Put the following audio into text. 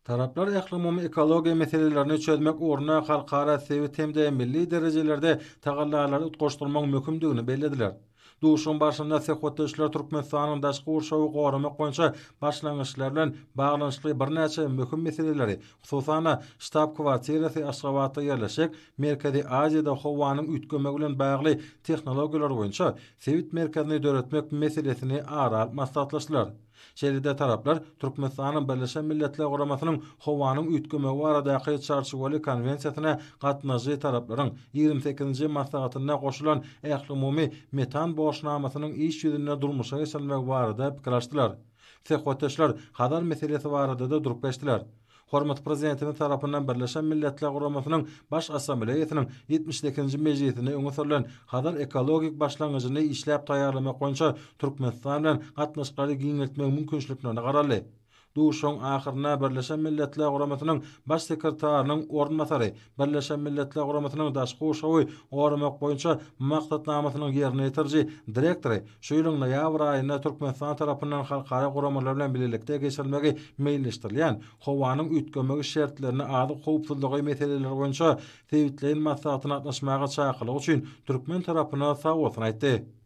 Taraplar ählumumy ekologiýa meselelerini çözmek ugrunda halkara, sebit hem-de milli derejelerde tagallalary utgaşdyrmagyň möhümdigini bellediler. Duşuşygyň barşynda söhbetdeşler Türkmenistanyň daşky gurşawy goramak boýunça başlangyçlary bilen baglanyşykly birnäçe möhüm meseleleri, hususan-da, ştab-kwartirasy Aşgabatda ýerleşjek Merkezi Aziýada howanyň üýtgemegi bilen bagly tehnologiýalar boýunça sebit merkezini döretmek meselesini ara alyp maslahatlaşdylar. Şeýle-de taraplar Türkmenistanyň Birleşen Milletler Guramasynyň Howanyň üýtgemegi baradaky Çarçuwaly konwensiýasyna gatnaşyjy taraplaryň ýigrimi sekizinji maslahatynda goşulan ählumumy metan borçnamasynyň iş ýüzünde durmuşa geçirilmegi barada pikir alyşdylar. Söhbetdeşler Hazar meselesi barada-da durup geçdiler. Hormatly Prezidentimiz tarapyndan Birleşen Milletler Guramasynyň Baş Assambleýasynyň ýetmiş sekizinji mejlisinde öňe sürlen Hazar ekologik başlangyjyny işläp taýýarlamak boýunça Türkmenistan bilen gatnaşyklary giňeltmegiň mümkinçiliklerine garaldy. Duşuşygyň ahyrynda Birleşen Milletler Guramasynyň Baş sekretarynyň orunbasary, Birleşen Milletler Guramasynyň Daşky gurşawy goramak boýunça maksatnamasynyň ýerine ýetiriji direktory şu ýylyň noýabr aýynda Türkmenistan tarapyndan halkara guramalar bilen bilelikde geçirilmegi meýilleşdirilýän howanyň üýtgemegi şertlerinde azyk howpsuzlygy meseleleri boýunça sebitleýin maslahatyna gatnaşmaga çakylyk üçin türkmen tarapyna sagbolsun aýtdy.